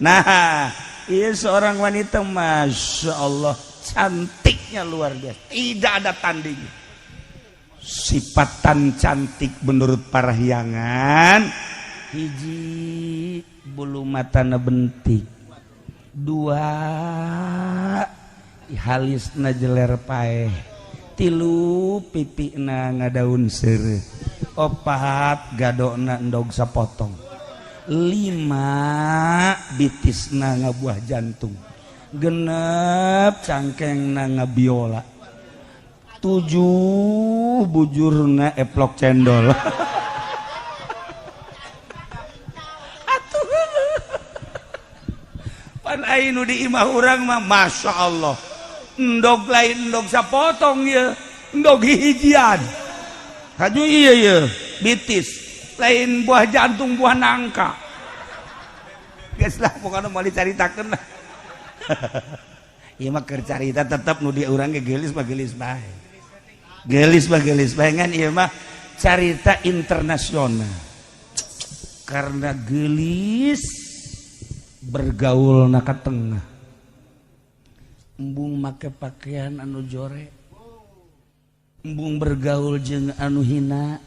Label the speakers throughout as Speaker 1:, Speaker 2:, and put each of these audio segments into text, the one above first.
Speaker 1: Nah, iya seorang wanita masya Allah cantiknya luar biasa, tidak ada tandingnya. Sifatan cantik menurut parahyangan, hiji bulu matana bentik, dua halisna jeler paeh, tilu pipina ngadaun seureuh, opat gadona endog sapotong, lima bitisna ngabuah jantung, genep cangkengna ngabiola, tujuh bujurna eplok cendol. Atuh pan ainu di imah urang mah masya Allah endog lain endog sapotong ya, endog hijian haju iya ya bitis lain buah jantung buah nangka. Geus lah pokona moal dicaritakeun lah. Ieu mah keur carita tetep nu di urang ge geulis mah geulis bae. Geulis mah geulis bae ngan ieu mah carita internasional. Karena geulis bergaul na ka tengah. Embung make pakaian anu jore. Embung bergaul jeung anu hina.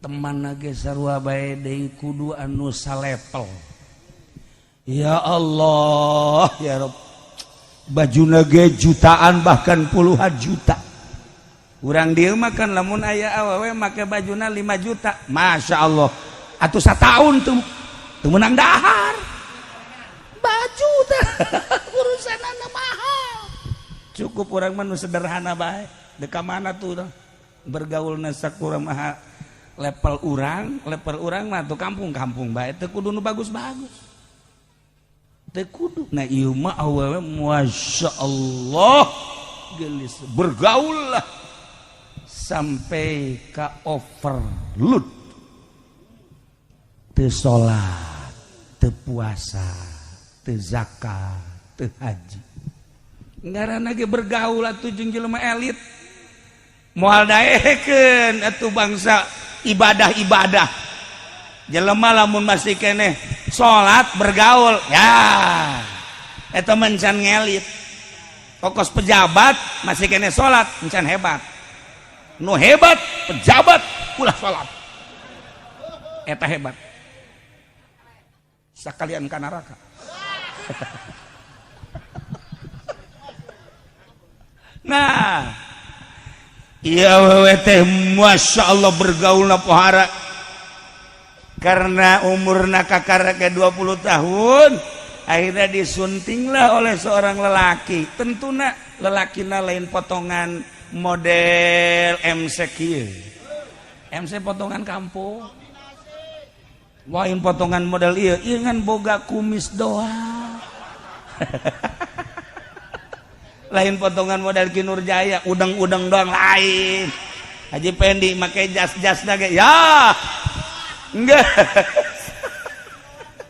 Speaker 1: Teman ge sarua bae deui kudu anu salepel. Ya Allah ya Rabb, bajuna ge jutaan bahkan puluhan juta. Urang dieu mah kan lamun aya awewe make bajuna 5 juta, masya Allah atuh sataun tuh teu meunang dahar baju teh urusanana mahal. Cukup urang mah nu sederhana bae. Deka mana tuh bergaulna sakura mah level urang mah tuh kampung-kampung bae teu kudu nu bagus-bagus. Teu kudu. Nah ieu mah awewe masya Allah geulis bergaul lah sampai ka overload. Teu salat, teu puasa, teu zakat, teu haji. Ngaranna ge bergaul atuh jeung jelema elit. Moal daekeun atuh bangsa ibadah-ibadah. Jelema lamun masih keneh salat bergaul ya eta mencan ngelit. Kokos pejabat masih keneh salat mencan hebat. Nu hebat pejabat ulah salat eta hebat. Sakalian ka neraka. Nah iya wewe teh masya Allah bergaulna pohara. Karena umurna kakara ke 20 tahun akhirnya disuntinglah oleh seorang lelaki. Tentuna lelakina lain potongan model MC kieu. MC potongan kampung. Lain potongan model ieu, ieu ngan boga kumis doang. Lain potongan model Ki Nurjaya, udang-udang doang lain. Haji Pendi make jas-jas ge ya. Enggak.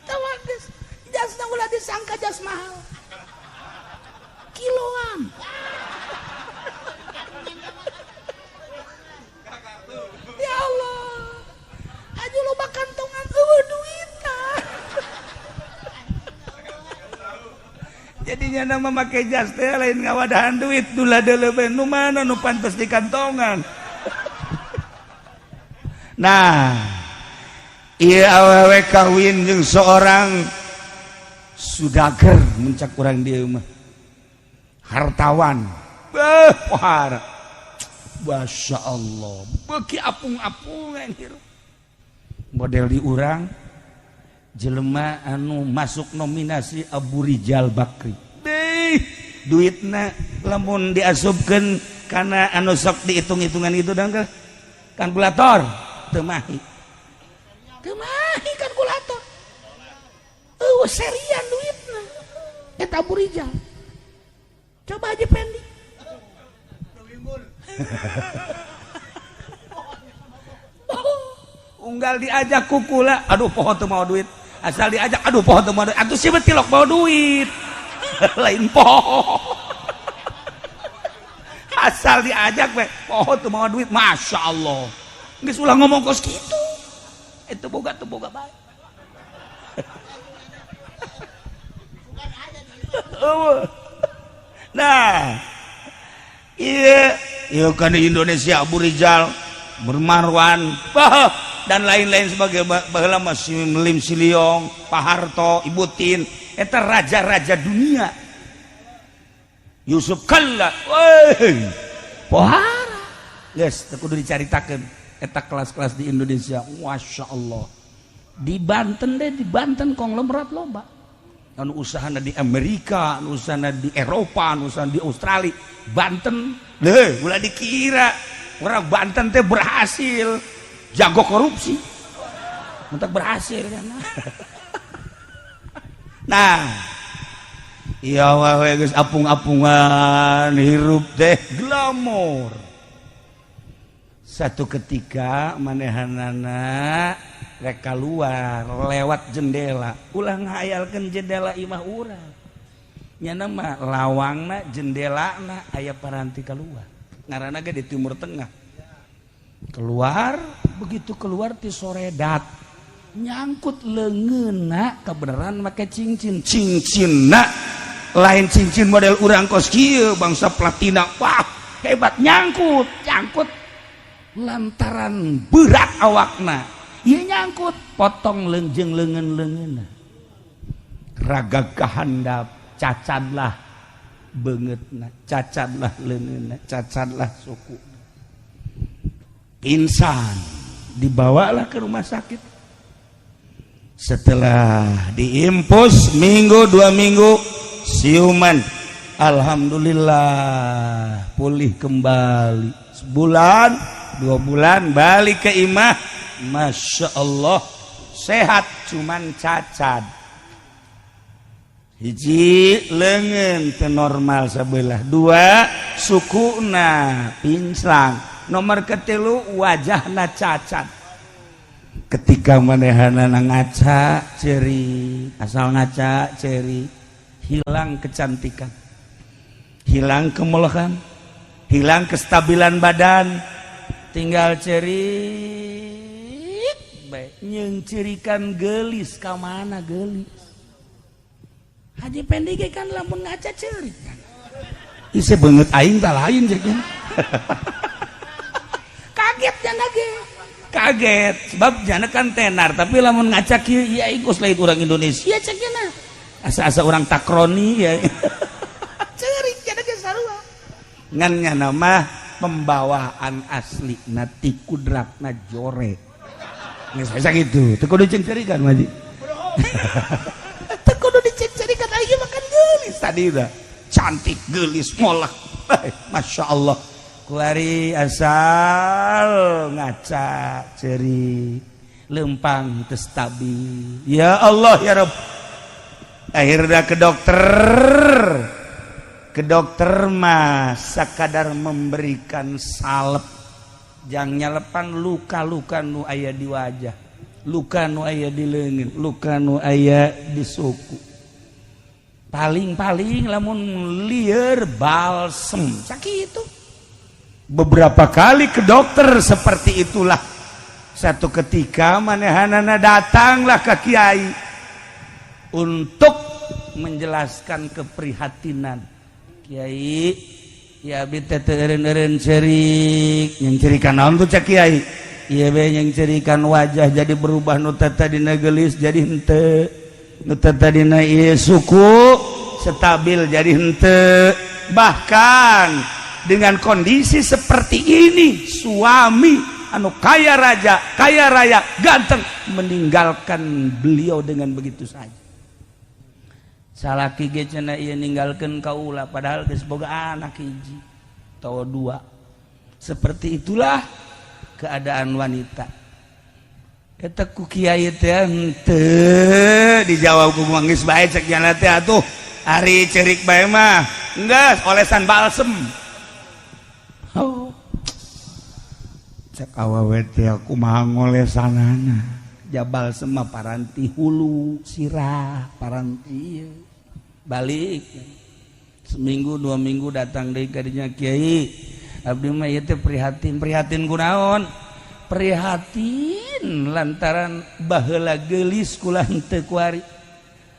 Speaker 2: Tawages. Jasna ulah disangka jas mahal. Kiloan. Ya Allah. Aja loba kantongan eueuh duitan.
Speaker 1: Jadinya nama make jas teh lain ngawadahan duit dula deuleuh nu mana nu pantes di kantongan. Nah, iya awewe kawin jeung seorang sudager mencak urang dieu mah. Hartawan. Beuh pohara. Masya Allah, beuki apung-apungan hirup. Model di urang jelema anu masuk nominasi Abu Rijal Bakri. Deh, duitna lamun diasupkeun kana anu sok dihitung-hitungan itu dang kalkulator teu mahi.
Speaker 2: Teu mahi kalkulator. Eueuh serian duitna. Eta Abu Rijal. Coba aja Pendi.
Speaker 1: Unggal diajak kukula, aduh poho teu mau duit. Asal diajak, aduh poho teu mau duit. Atuh si betilok mau duit. Lain poho. Asal diajak we, poho teu mau duit. Masya Allah. Geus ulah ngomong kos kitu. Itu boga teu boga bae. Nah, iya, iya kan di Indonesia Abu Rizal, Marwan, dan lain-lain sebagai baheula masih Lim Siliong, Pak Harto, Ibu Tin, eta raja-raja dunia. Yusuf Kalla, woi, pohara. Geus, teu kudu dicaritakeun eta kelas-kelas di Indonesia. Masya Allah. Di Banten deh, di Banten konglomerat loba. Anu usahana di Amerika, anu usahana di Eropa, anu usahana di Australia. Banten, leh, ulah dikira orang Banten teh berhasil jago korupsi. Untuk berhasil kan. Nah, iya wae geus apung-apungan hirup teh glamor. Satu ketika manehanana rek keluar lewat jendela, ulah ngahayalkeun jendela imah urang. Nyana mah lawangna jendelana aya paranti keluar. Ngaranna ge di Timur Tengah. Keluar, begitu keluar ti soredat nyangkut leungeunna, kebenaran make cincin. Cincinna lain cincin model urang kos kieu bangsa platina, wah hebat, nyangkut nyangkut lantaran berat awakna ieu nyangkut potong leungjeng leungeun-leungeunna, raga kahandap, cacadlah beungeutna, cacadlah leungeunna, cacadlah suku, pingsan, dibawalah ke rumah sakit. Setelah diinfus minggu 2 minggu, siuman, alhamdulillah pulih kembali. Sebulan 2 bulan balik ke imah, masya Allah sehat, cuman cacat hiji lengan normal sebelah, dua sukuna pincang, nomor ketilu wajahna cacat. Ketika manehana ngaca ceri, asal ngaca ceri, hilang kecantikan, hilang kemolekan, hilang kestabilan badan, tinggal cerik bae. Nyengcirikan gelis ka mana gelis? Haji Pendi ge kan lamun ngaca cerik kan. Isi beungeut aing tak lain cek. Kaget jana ge. Kaget sebab jana kan tenar, tapi lamun ngaca kieu ieu aing kos lain urang Indonesia cek jana. Asa-asa orang takroni ya. Cerik jana ge sarua. Ngan nyana mah pembawaan asli na ti kudratna jore. Geus bisa gitu. Teu kudu cerikan Haji. Teu kudu dicerikan, aing mah kan geulis tadi dah. Cantik, gelis, molek. Masya Allah. Kuari asal ngaca ceri, lempang teu stabil. Ya Allah ya Rob. Akhirnya ke dokter. Ke dokter mah sakadar memberikan salep jang nyalepan luka-luka nu aya di wajah, luka nu aya di leungeun, luka nu aya di suku. Paling-paling lamun lieur balsem sakitu. Beberapa kali ke dokter seperti itulah. Satu ketika manehanana datanglah ke kiai untuk menjelaskan keprihatinan. Kiai ya, abi teh teu eureun-eureun cerik. Nyengcerikan naon tuh cak kiai? Ieu be nyengcerikan wajah jadi berubah, nu tadina geulis jadi henteu, nu tadina ieu suku stabil jadi henteu. Bahkan dengan kondisi seperti ini, suami anu kaya raja, kaya raya, ganteng, meninggalkan beliau dengan begitu saja. Salaki ge cenah ieu ninggalkeun kaula, padahal geus boga anak hiji atau dua. Seperti itulah keadaan wanita. Eta ku kiai teh henteu dijawab ku geus bae cek jana teh, atuh ari cerik bae mah geus olesan balsem. Oh. Cek awewe teh kumaha ngolesanana? Jabal sema paranti hulu sirah paranti ieu. Balik seminggu 2 minggu datang deui ka dinya, kiai, abdi mah ieu teh prihatin. Prihatin kunaon? Prihatin lantaran baheula geulis kula henteu kuari.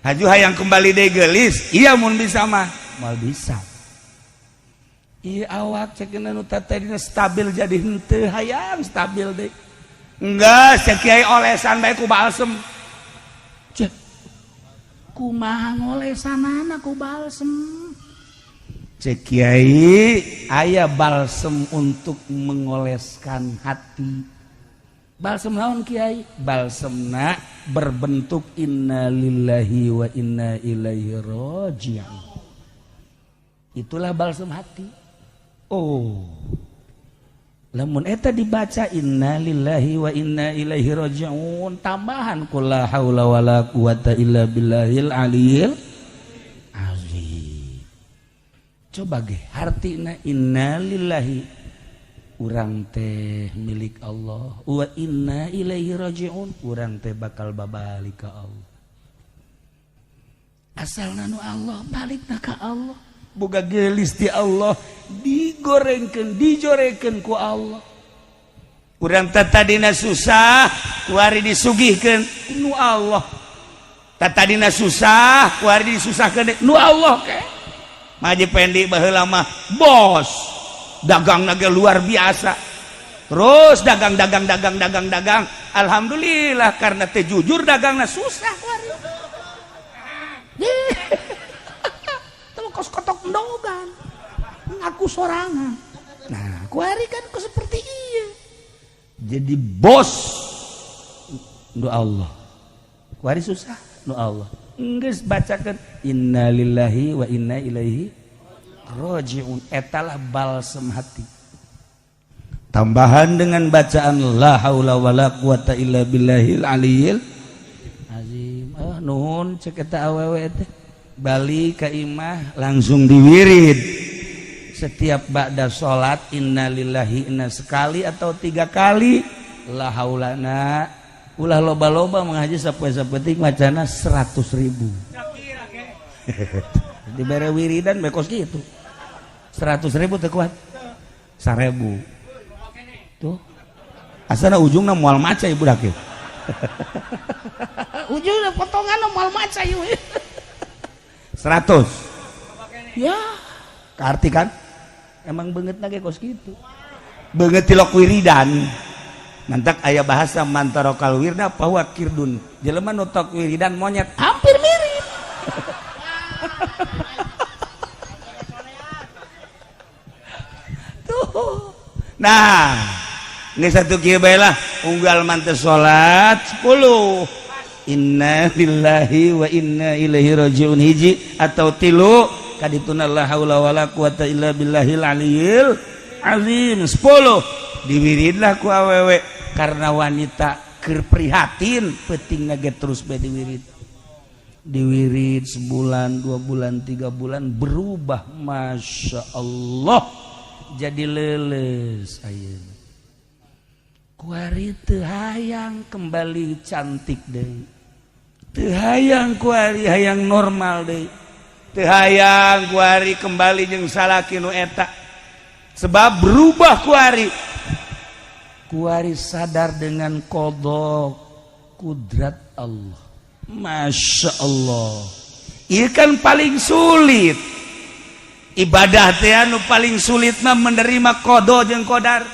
Speaker 1: Haju hayang kembali deui geulis, iya mun bisa mah moal bisa. Iya, awak cek nu tadina stabil jadi henteu hayang stabil deui. Enggak, cek kiai olesan bae ku balsem. Cek
Speaker 2: Kumaha ngolesanana ku balsem?
Speaker 1: Cek kiai aya balsem untuk mengoleskan hati. Balsem naon, kiai? Balsemna berbentuk innalillahi wa inna ilaihi raji'un. Itulah balsem hati. Oh, lamun eta dibaca innalillahi wa inna ilaihi raji'un, tambahan qul la haula wala quwata illa billahil aliyil azim. Coba ge hartina, innalillahi, urang teh milik Allah, wa inna ilaihi rajiun, urang teh bakal babalik ka Allah. Asal nu Allah, balik ka Allah. Boga gelis di Allah, digorengkeun, dijorekeun ku Allah. Urang teh tadina susah, kuari disugihkeun nu Allah. Tadina susah, kuari disusahkeun nu Allah. Ke Maji Pendi baheula mah bos dagang naga luar biasa, terus dagang, dagang, dagang, dagang, dagang. Alhamdulillah, karena teh jujur dagangna, susah kuari.
Speaker 2: Tuh kos kotok endogan ngaku sorangan. Nah, kuari kan ku seperti iya.
Speaker 1: Jadi bos nu Allah, kuari susah nu Allah. Geus bacakeun innalillahi wa inna ilaihi rajiun, etalah balsem hati. Tambahan dengan bacaan la haula wala quwata illa billahil aliyil azim. Ah, nuhun, cek eta awewe teh. Balik ka imah langsung diwirid setiap ba'da salat, innalillahi inna sekali atau tiga kali, la haulana ulah loba-loba, mengaji sapoe sapetik macana 100.000. Dibere wiridan bekos gitu 100.000 teu kuat, 1.000 tuh asana ujungna moal maca ibu dak.
Speaker 2: Ujungnya potongan moal maca ieu.
Speaker 1: 100.
Speaker 2: Ya.
Speaker 1: Karti kan emang banget lagi kos gitu, banget tilok wiridan. Mantak aya bahasa man tarokal wirda fahuwa qirdun, jelema nu tok wiridan monyet.
Speaker 2: Hampir mirip.
Speaker 1: Tuh, nah, ini satu kieu bae lah. Unggal mante salat 10 inna lillahi wa inna ilaihi rajiun hiji atau tilu, kadituna la haula wala quwata illa billahil aliyil azim 10, diwiridlah ku awewe karena wanita keur prihatin. Penting ge terus bae diwirid, diwirid sebulan, 2 bulan, 3 bulan, berubah, masya Allah, jadi leles ayeuna. Kuari teu hayang kembali cantik deui, teu hayang kuari, hayang normal deui. Teu hayang kuari kembali jeung salaki nu eta, sebab berubah kuari. Kuari sadar dengan qada kudrat Allah. Masya Allah, ini kan paling sulit ibadah teh. Anu paling sulit mah menerima qada jeung qadar.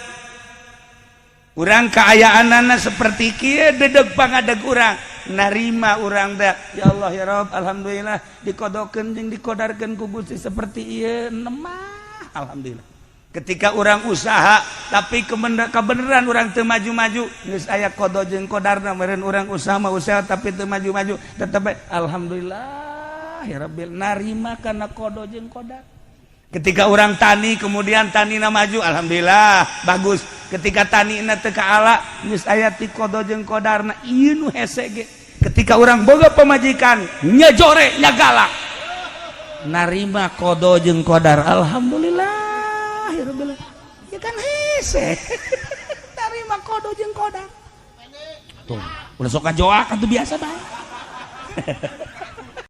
Speaker 1: Urang keayaanana seperti kieu, dedeg pangadeg urang narima urang teh, ya Allah, ya Rob, alhamdulillah dikodokeun jeung dikodarkeun ku Gusti seperti ieu nemah, alhamdulillah. Ketika orang usaha tapi kebenaran orang teu maju-maju, geus aya qada jeung qadarna meureun. Urang usaha mah usaha tapi teu maju-maju, tetep alhamdulillah ya rabbil, narima kana qada jeung qadar. Ketika orang tani, kemudian tanina maju, alhamdulillah bagus. Ketika tanina teu kaala, geus aya ti qada jeung qadarna. Ieu nu hese ge. Ketika orang boga pamajikan nyajore, nyagalak, narima qada jeung qadar, alhamdulillah ya rabbil.
Speaker 2: Ya kan hese narima qada jeung qadar.
Speaker 1: Tuh udah sok ngajoak atuh, biasa bae.